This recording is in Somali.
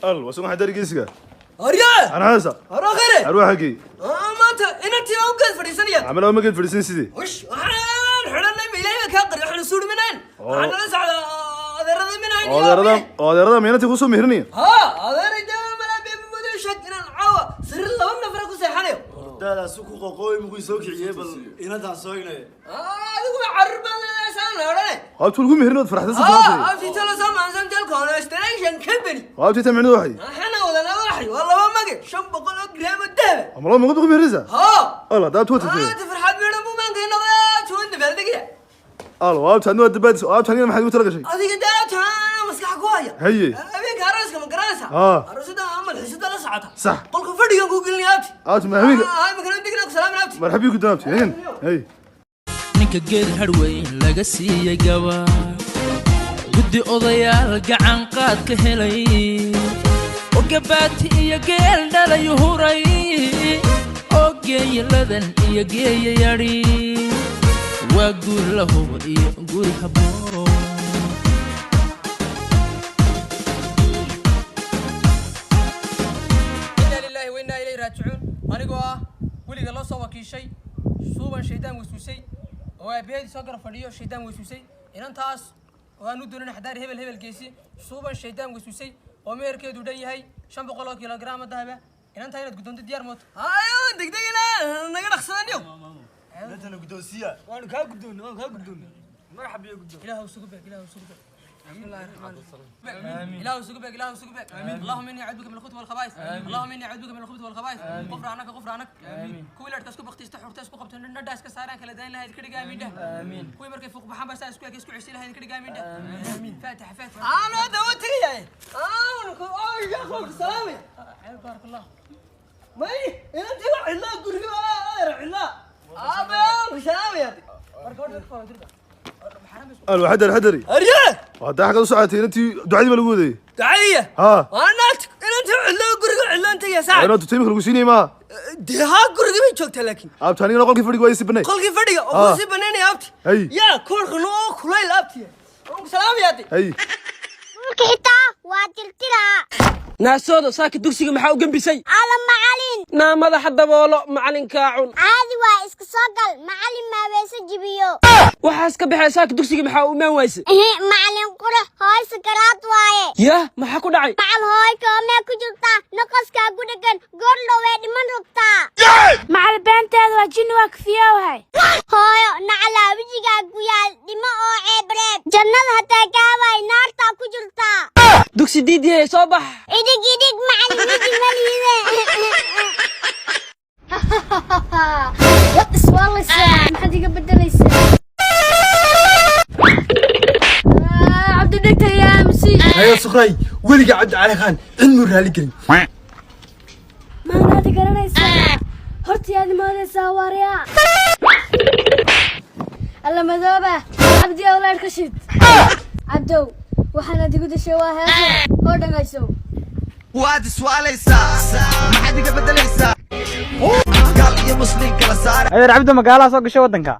Al wasu waxaa darigeysiga. Arye. Anahasa. Arokhire. Arwaxagii. Maanta inantii baa u geed fadhiisanaya. Camal ma geed fadhiisan sidii. Wish, waxaan xidhanay ma Ilaahay baa kaa qari, waxaan suudhminayn. Waxaan nala socdaa adeerada minayn. Oo adeerada, oo adeerada miinantii kusoo mehrinaya. Ha, adeerayda malaa beebi sheeg inaan caawa sariir laba nafar ku seexanayo. Daadaas ku qoqooy mugu soo kiciyay, bal inantaan soo ignay. Adigu ma carruur baan leedahay saan la odhanay. Waabtu lagu mehrin ood farxsan. Ha, sababtay. Abti tolo soo maansan tel construction company. Waabti ta micnuhu waxay. Waxaana wadanaa waxay waa laba mage 500 oo gram oo dahaba. Ama laba magad ku mehrinaysaa? Ha. Al haddaad tuwatay. Aad farxad meedhan buu maanka noqdaa tuwan dabaaldegaya. Al waabti adna waa dabaadis, waabti anigana maxaad igu tala gashay? Adiga daatan maskax ku haya. Haye. Habeenka arooska ma garanaysaa? Haa. Aroosada ama malxiisada la socota. Sax. Qolka fadhigan ku gelinaya, abti. Abti, ma habeenka? Ah, imikana degna ku salaamin, abti. Marxabii ku doon, abti. Hey hey. Ninka geed hadhweyn laga siiyey gaba, guddi odayaal gacan qaad ka helay oo gabaati iyo geel dhalay huray oo geeya ladan iyo geeya yadhi, waa guur la hubo iyo guri habboon. Inna lillahi wa inna ilayhi raajicuun. Anigoo ah weliga loo soo wakiishay Suuban Shaydaan Wasuusay oo aabaheedii soo garab fadhiyo Shaydaan Wasuusay, inantaas oo aan u doonin xadaar hebel hebel geesi Suuban Shaydaan Wasuusay oo meherkeedu dhan yahay 500 oo kilograam dahaba, inantaa inaad guddoonto diyaar mooto? Ayo, degdegina naga dhaqsadaniyo. Inantana guddoonsiya. Waanu kaa guddoonnay, waanu kaa guddoonnay. Marxab iyo guddoon. Ilaahu isugu beeg, Ilaahu isugu beeg. بسم الله الرحمن الرحيم. إله isugu beeg, إله isugu beeg. اللهم إني أعوذ بك من الخبث والخبائث. اللهم إني أعوذ بك من الخبث والخبائث. غفرانك غفرانك. Kuwii larta isku baktiysta, xurta isku qabta, nadha iska saaraan, kala dayn lahayd ka dhiga, amiin dheh. Kuwii markay fuuq baxaan baa saa isku eg isku cesi lahayd ka dhiga, amiin dheh. Faatixa, faatixa. Aanu hadda waa tegayaa. Aanu ku yaa ku salaamay. Baarak Allah. May inantii waa cidlaa, guriga waa adeer cidlaa. Aabe, aan ku salaamaya. Marka hore dadka waa dirta. Al waxadar xadari. Arye. Haddaa xagga u socotay, inantii ducadii baa lagu wadayay. Ducadiya. Haa. Waanaad inantii cidlaa, guriga cidlaan tegaya saac. Inoo tutay imika lagu siinayay maaha. Dee haa, guriga bay joogtaa laakiin. Abti, anigana qolkii fadhiga waa ii sii banay. Qolkii fadhiga oo Ah. ku sii banaynaya, abti. Hay. Yaa koorka noo kulayl, abti, waan ku salaamaya abti. Hay. Dhulka xitaa waa tirtiraa. Naasooda, saaka dugsiga maxaa u gembisay? Ala macalin. Naa madaxa daboolo, macalinkaa cun. Caadi waa, iska soo gal macalin, maabeeso jibiyo. Waxaas ka baxee, saaka dugsiga maxaa u imaan wayse? Macalin qurux, hooy sakaraad waaye. Yah, maxaa ku dhacay? Macal, hooy koomee ku jirtaa, noqoskaa ku dhegan, goordhow way dhiman rugtaa. Macal, beenteeda waa jinni, waa kafiyowhay. Hooyo nacalaa wejigaa ku yaal, dhimo oo ceebreeb, jannada hataa kaawaay, naartaa ku jirtaa. Dugsi diidihay, soo bax. Idig idig macalin, weji maliide. Wad iswaalaysaa, maxaad iga bedelaysaa? Cabdi dhegta yaa masi. Hayo Suqray, weliga Cabdi Cali Khan cid muu raali gelin. Maanaad garanaysaa? Hortiyaad imaanaysaa waaryaa alla madooba. Cabdi awlaad ka shid. Cabdow, waxaanaad igu dashay waa heese oo dhammaysow. Waad iswaalaysaa, maxaad iga bedelaysaa? Gaal iyo muslim kala saara. Adeer Cabdi, magaalaha soo gashay waddanka.